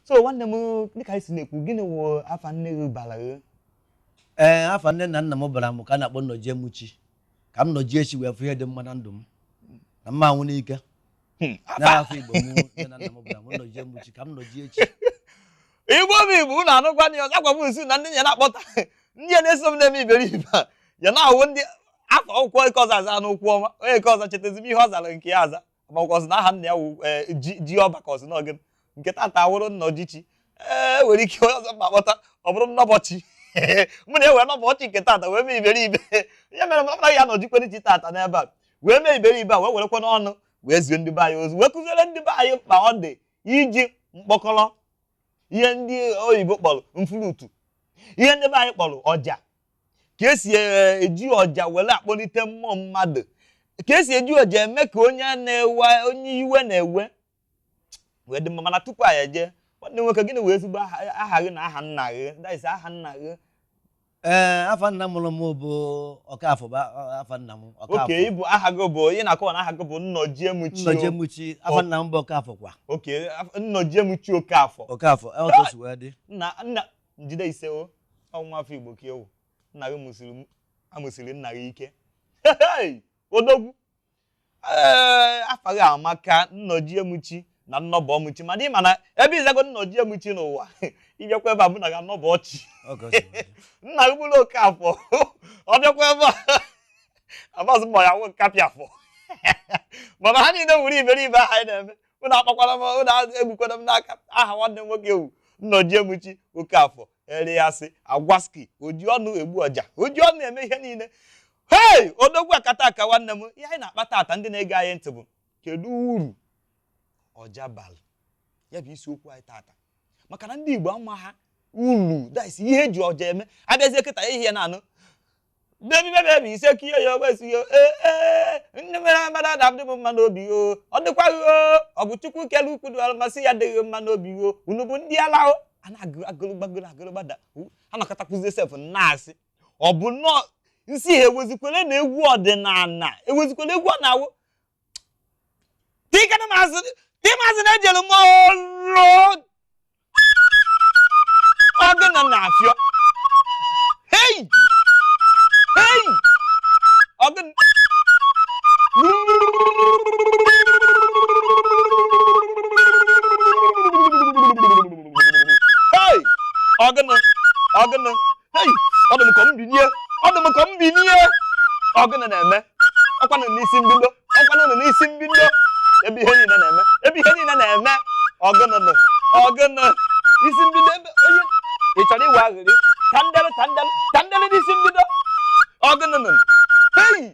So nwanne m, dịka anyị si na-ekwu, gịnị wụ afa nne gị bara gị? Ee, afa nne na nna m bara m ka a na-akpọ Nnọjiemuchi, ka m nọjie echi wee fụ ihe dị mma na ndụ m na mma anwụ n'ike. N'afọ Igbo m, nne na nna m bara m Nnọjiemuchi, ka m nọjie echi. Igbo bụ Igbo, unu anụkwa ya ọzọ. Agwa m nsu na ndị ya na-akpọta ndị ya na-eso m na-eme iberibe a ya na-awụ ndị afọ akwụkwọ nke ọzọ aza n'ụkwụ ọma, onye nke ọzọ chetazim ihe ọ zara nke ya aza, makwa ọzọ na aha nna ya wụ ji ọba ka ọzọ n'ọgịnị nke tata awụrụ Nnọjichi. Ee, nwere ike onye ọzọ ma akpọta ọ bụrụ Nnọbọchị, mụ na ewere Nnọbọchị nke tata wee mee iberibe. Ya mere m anaghị anọjikwere chi tata n'ebe a wee mee iberibe a, wee werekwa n'ọnụ wee zie ndị be anyị ozi, wee kụziere ndị be anyị mkpa ọ dị iji mkpọkọrọ ihe ndị oyibo kpọrọ mfrutu, ihe ndị be anyị kpọrọ ọja, ka esi eji ọja were akpọlite mmụọ mmadụ, ka esi eji ọja eme ka onye na-ewe onye iwe na-ewe wee dị mma. Mana tupu anyị eje, nwanne nwoke, gịnị wee ezigbo aha gị na aha nna gị? That aha nna gị. Ee, afa nna mụrụ m bụ Ọkafọ, bụ afa nna m. Ọkafọ. Okay, ịbụ aha gị bụ ị na-akọwa na aha gị bụ Nnọjiemuchi. Nnọjiemuchi, afa nna m bụ Ọkafọ kwa. Okay, Nnọjiemuchi Okafọ. Okafọ, otu o si wee dị. Nna nna njide ise o ọnwa afọ Igbo ka ewu nna gị mụsiri amụsiri nna gị ike. Odogwu. Ee, afa gị amaka, Nnọjiemuchi na Nnọbọmchi, mana ị ma na ebe ịzago Nnọjiemuchi n'ụwa, ịbịakwa ebe a bụ na ga Nnọbọchi. Nna gị bụrụ Okafọ, ọ bịakwa ebe a amazụ mbọ ya wụ nkapị afọ, mana ha niile nwere iberibe aha anyị na-eme. Unu akpakwara m, unu egbukwara m n'aka. Aha nwanne m nwoke ewu Nnọjiemuchi Okafọ, Eliasị Agwaski, oji ọnụ egbu ọja, oji ọnụ eme ihe niile. Hei, odogwu akata aka nwanne m. Ihe anyị na-akpata ata ndị na-ege anyị ntị bụ kedu uru ọja bara? Ya bụ isiokwu anyị tata, maka na ndị Igbo ama ha uru daisi ihe eji ọja eme. Abịazie kịta ihe na-anụ bebi bebi ise kiyo ya ogbesi yo, ee ee, nne mere amara na adị m mma n'obi o, ọ dịkwaghị o, ọ bụ Chukwu kere ukwu dị masị ya adịghị mma n'obi o, unu bụ ndị ala o. A na-agụ agụrụgbagoro agụrụgbada ha nakọtakwuzie sef na-asị ọ bụ nnọọ nsị ha ewezikwere na egwu ọdịnala, ewezikwere egwu ọ na-awụ tikana mazị timazị na-ejere m ọrụ ọgụnụ na-afịọ. Hei hei, ọgụnụ hei, ọgụnụ ọgụnụ hei, ọ dị m ka m binie, ọ dị m ka m binie. Ọgụnụ na-eme ọkwanụ n'isi mbido, ọkwanụ n'isi mbido ebe ihe niile na-eme, ebe ihe niile na-eme. Ọgụnụ ọgụnụ isi mbido ebe onye ị chọrọ iwe aghịrị tandere tandere tandere n'isi mbido. Ọgụnụ hei,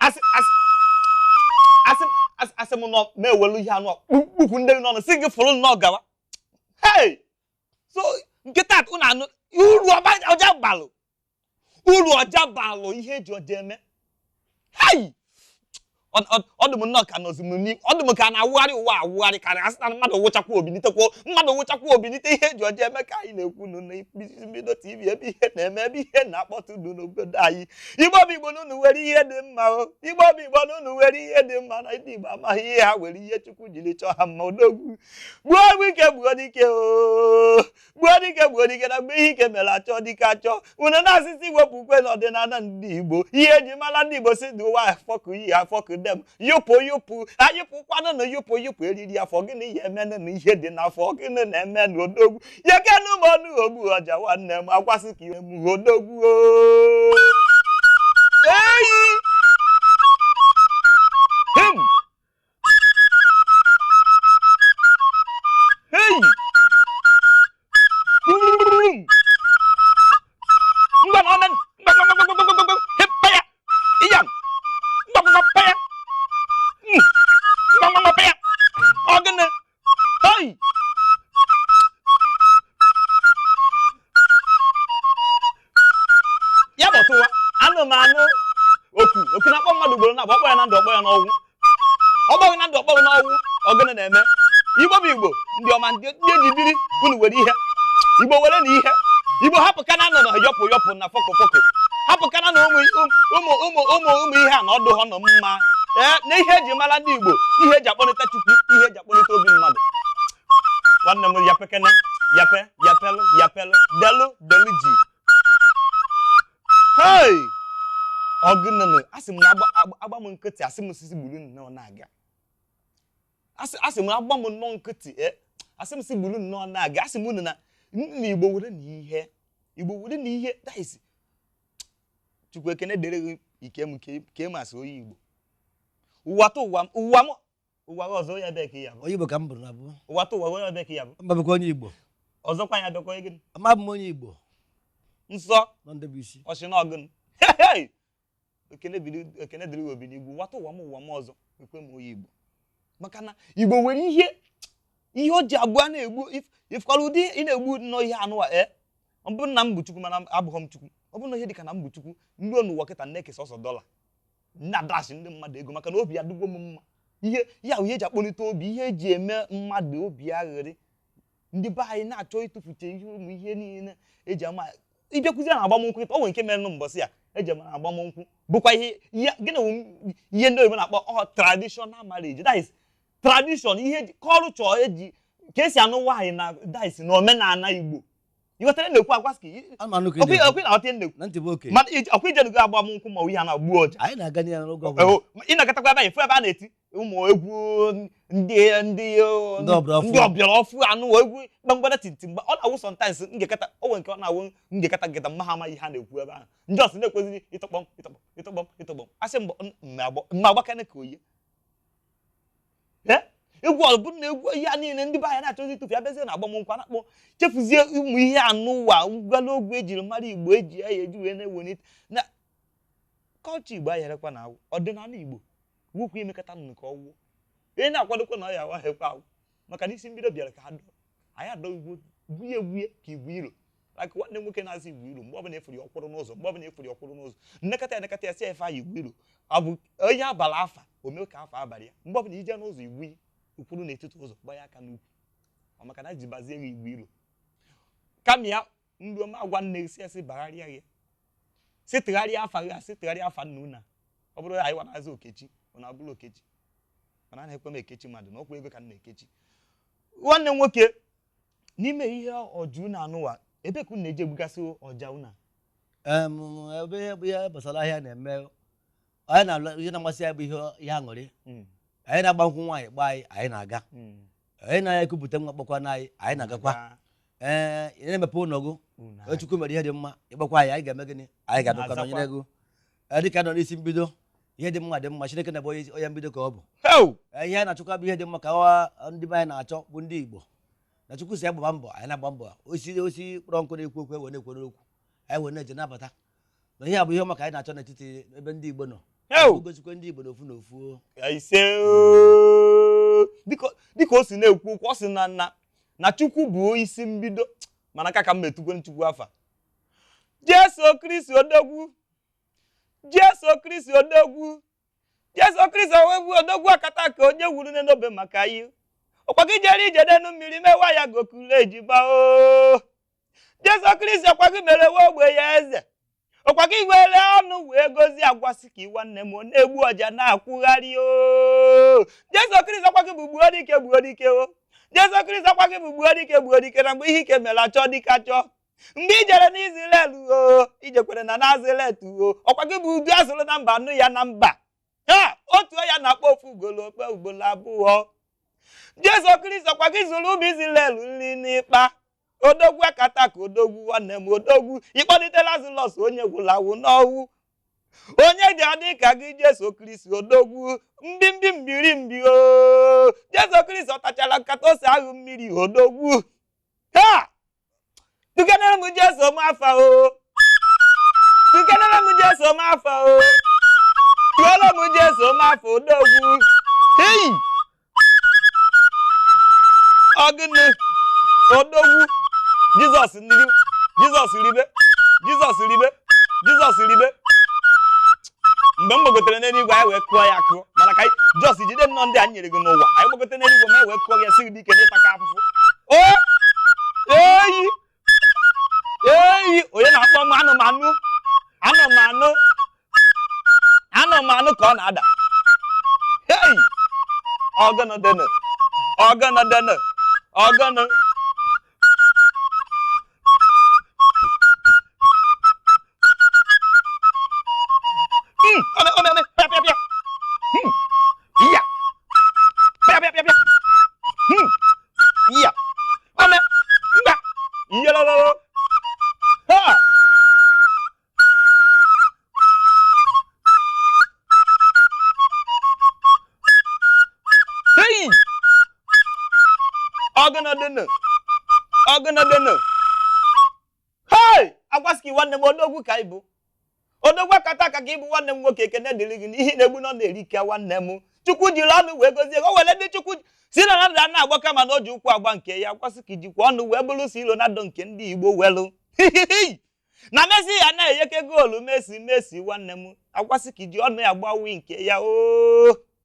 asị asị asị asị m nọ na-ewelu ihe anụ kpukpu ndị n'ọnụ si gị fụrụ nnọọ gawa. Hei, so nke taa unu anụ uru ọja balụ, uru ọja balụ, ihe eji ọja eme. Hei, ọ dị m nnọọ ka nọzi m n'i, ọ dị m ka na-awụgharị ụwa awụgharị, ka na-asị na mmadụ wụchakwa obilitekwa, mmadụ wụchakwa obilite. Ihe eji ọja eme ka anyị na-ekwu nụ na Mbido TV, ebe ihe na-eme, ebe ihe na-akpọtụ nụ n'obodo anyị. Igbo bụ Igbo, n'unu nwere ihe dị mma o. Igbo bụ Igbo, n'unu nwere ihe dị mma, na ndị Igbo amaghị ihe ha nwere, ihe Chukwu jiri chọọ ha mma. Odogwu gbuo egbu ike, gbuo dike o, gbuo dike, gbuo dike, na mgbe ihe ike mere achọ dike achọ. Unu na-asịsị wepụ ukwe n'ọdịnala ndị Igbo, ihe eji mara ndị Igbo si dị ụwa afọkụ iyi afọkụ dem yụpụ yụpụ ayụpụkwanụ na yụpụ yụpụ eriri afọ. Gịnị ya emenụ na ihe dị n'afọ? Gịnị na-eme na odogwu yekenụ m ọnụ ogbu ọja nwanne m agwasị ka ihe m odogwu eyi him hei ngwa na omen hepaya iyam ngwa paya ngwa paya ọgịnị hei ya bọtụwa anụmanụ oku oku na-akpọ mmadụ ugboro na-abụ ọkpọ ya na ndụ, ọkpọ ya n'ọnwụ, ọgbọghị na ndụ, ọkpọghị n'ọnwụ. Ọgịnị na-eme? Igbo bụ Igbo, ndị ọma, ndị eji biri, unu were ihe Igbo were na ihe Igbo hapụ kana nọ na yọpụ yọpụ na fọkụ fọkụ, hapụ kana na ụmụ ụmụ ụmụ ụmụ ụmụ ihe a na ọdụ ha nọ mma. Ee, na ihe eji mara ndị Igbo, ihe eji akpọlite Chukwu, ihe eji akpọlite obi mmadụ. Nwanne m, yapekene, yape, yapelụ, yapelụ, delu, delu ji. Hey, ọgụnụnụ, asị m na agba m nkịtị, asị m sisi gburu nnọọ na-aga. Asị m agba m nnọọ nkịtị, asị m si gburu nnọọ na-aga. Asị m unu na Igbo were na ihe, Igbo were na ihe, that is Chukwu ekene dere gị ike m ka m asị onye Igbo. Ụwa tụ ụwa m, ụwa m, ụwa ọzọ onye ebe ka ya bụ. Onye Igbo ka m bụrụ na bụ. Ụwa tụ ụwa onye ebe ka ya bụ. Mba, bụkwa onye Igbo. Ọzọkwa ya bịakwa gịnị? Ama bụ m onye Igbo. Nsọ. Nọ ndị bụ isi. Ọsị na ọgụnụ. Hey! Ekene dịrị obi n'igwe. Ụwa tụ ụwa m, ụwa m ọzọ ekwe m onye Igbo. Maka na Igbo nwere ihe o ji abụọ na-egbu. Ifkwara ụdị ị na-egbu nnọọ ihe anụ a, ọ bụrụ na m bụ Chukwu, mana abụghọ m Chukwu. Ọ bụrụ na ihe dị ka na m bụ Chukwu, ndị n'ụwa kịta na-eke sọsọ dọla na dash ndị mmadụ ego, maka na obi adịgwo m mma. Ihe ya ihe eji akpọlite obi, ihe eji eme mmadụ obi aghịrị. Ndị be anyị na-achọ ịtụfuche ihe ụmụ ihe niile eji ama. Ịbịakwuzi na agbamnkwụ kịta, o nwere nke mere nụ mbọsị ya eji ama agbamnkwụ, bụkwa ihe gịnị wụ ihe ndị oyibo na-akpọ traditional marriage, that is tradition, ihe culture eji ka esi anụ nwaanyị na that is na omenala Igbo. Ịghọtara na-ekwu agwa sị ọkwa na-aghọta na-ekwu, mana ọkwa ijenugo agbamnkwụ ma ihe a na-agbu ọja. Anyị na-aga n'oge ọbụla. Ị na-agatakwa ebe anyị fụ ebe a na-eti ụmụ egwu ndị ọbịara ọfụ anụ egwu gbamgbada tintimgba. Ọ na-awụ sometimes ngekata, o nwere nke ọ na-awụ ngekata nketa mma ha amaghị ihe ha na-ekwu ebe ahụ. Ndị ọsị na-ekweziri ịtọkpọm ịtọkpọm ịtọkpọm ịtọkpọm, asị mma agbakene ka oye. Egwu ọ bụrụ na egwu ihe niile ndị be anyị na-achọzi ịtụfu ya, bịazie na agbamnkwụ a na-akpọ chefuzie ụmụ ihe anụ ụwa ngwalogwu ejiri mara Igbo eji ya eji wee na-ewelite na kọlchọ Igbo. Ahịarekwa na awụ ọdịnala Igbo wukwu imekọta nụ ka ọ wụọ. Onye na-akwadokwa na ọ ya awaghịkwa awụ, maka na isi mbido bịara ka ha dọọ anyị adọ igwe gwuye gwuye ka igwe iro. Like nwanne nwoke na-azụ igwe iro, mgbe ọbụla efuri ọkwụrụ n'ụzọ, mgbe ọbụla efuri ọkwụrụ n'ụzọ, nnekọta ya nekọta ya si efe anyị igwe iro. Ọ bụ onye abalị afa ome ka afa abalị ya. Mgbe ọbụla ije n'ụzọ igwe ukwuru n'etiti ụzọ gbanye aka n'ukwu, ọ maka na ji bazie gị igwe iro. Kama ya ndị ọma agwa nne si esi bagharịa gị, si tụgharịa afa gị, asị tụgharịa afa nna unu. Ọ bụrụ anyị wanaazụ Okechi, ọ na-abụrụ Okechi, mana a na-ekwe m ekechi mmadụ na ọkwa ego ka m na-ekechi. Nwanne m nwoke, n'ime ihe ọja unu anụwa, ebe ka unu na-eji egbugasị ọja unu? Ebe bụ ihe gbasara ahịa na-eme anyị na ihe na-amasị anyị bụ ihe aṅụrị. Anyị na-agba nkwụ nwaanyị gba anyị, anyị na-aga. Anyị na-ekupụta nwa kpọkwa na anyị, anyị na-agakwa. Ee, ị na-emepe ụlọ gị, Chukwu mere ihe dị mma, ịgbakwa anyị, anyị ga-eme gịnị? Anyị ga-adọka nọnyere gị. Dịka nọ n'isi mbido, ihe dị mma dị mma, Chineke na-bụ onye mbido ka ọ bụ. Ihe anyị na-achọkwa bụ ihe dị mma ka ndị be anyị na-achọ bụ ndị Igbo. Na Chukwu si agbaba mbọ, anyị na-agba mbọ. Osi kpọrọ nkụ na-ekwu okwu, wee na-ekwu n'okwu, anyị wee na-eje nabata. Na ihe a bụ ihe ọma ka anyị na-achọ n'etiti ebe ndị Igbo nọ. Gosikwa ndị Igbo n'ofu n'ofu. Ise, dịka o si na-ekwu okwu, ọ sị na Chukwu bụ isi mbido, mana aka ka m metukwe Chukwu afa. Jesu Kristi odogwu, Jesu Kristi odogwu, Jesu Kristi odogwu, odogwu akata ka onye wuru n'obe maka anyị. Ọkwa gị jere ije n'enu mmiri mewa ya gokulu ejiba o. Jesu Kristi ọkwa gị mere we ogbe ya eze. Ọkwa gị were ọnụ wee gozie agwasị ka ịwa nne m na-egbu ọja na-akwụgharị o. Jesu Kristi ọkwa gị bụ gbuo dike gbuo dike o. Jesu Kristi ọkwa gị bụ gbuo dike gbuo dike na mgbe ihe ike mere achọ dike achọ. Mgbe i jere n'Izrel o, ijekwere na Nazaret o, ọkwa gị bụ udu azụrụ na mba nụ ya na mba. Ha otu ya na-akpọ ofu ugboro okpe ugboro abụọ. Jesu Kristi ọkwa gị zụrụ ụmụ Izrel nri n'ịkpa. Odogwu akata ka odogwu nwanne m odogwu, ịkpọlite Lazarọs onye gwụrụ awụ n'ọnwụ. Onye dị adị ka gị Jesu Kristi odogwu, mbimbi mbiri mbi o. Jesu Kristi ọ tachara nkata ose ahụ mmiri odogwu. Ha! Tukenere m Jesu m afa o. Tukenere m Jesu m afa o. Tụọrọ m Jesu m afa odogwu. Hei! Ọgịnị odogwu. Jizọs nri, Jizọs ribe, Jizọs ribe, Jizọs ribe. Mgbe m gbagotere n'eluigwe anyị wee kụọ ya akụọ, mana ka Jọs jide nnọọ ndị a nyere gị n'ụwa, anyị gbagote n'eluigwe ma wee kụọ ya sị gị dike n'ịtaka afụfụ. O eyi eyi, onye na-akpọ m anụmanụ anụmanụ anụmanụ ka ọ na-ada. Hei! Ọgọnọdene! Ọgọnọdene! Ọgọnọ! Ome, ome, ome! Pịa, pịa, pịa! Hmm! Iya! Pịa, pịa, pịa, pịa! Hmm! Iya! Ome! Mba! Iyelololo! Ha! Hey! Ọgọnọdene! Ọgọnọdene! Hey! Agwasịghị nwanne m odogwu ka ị bụ. Odogwu akata aka ka ị bụ nwanne m nwoke, ekene dịrị gị n'ihe na-egbu nọ na-erike nwanne m. Chukwu jiri ọnụ wee gozie o were ndị Chukwu si na na na agba kama na o ji ụkwụ agba nke ya. Agwasị ka ijikwa ọnụ wee bụrụ si Ronaldo nke ndị Igbo welụ. Na Messi ya na-enyeke goolu Messi Messi nwanne m. Agwasị ka iji ọnụ ya gbawi nke ya oo.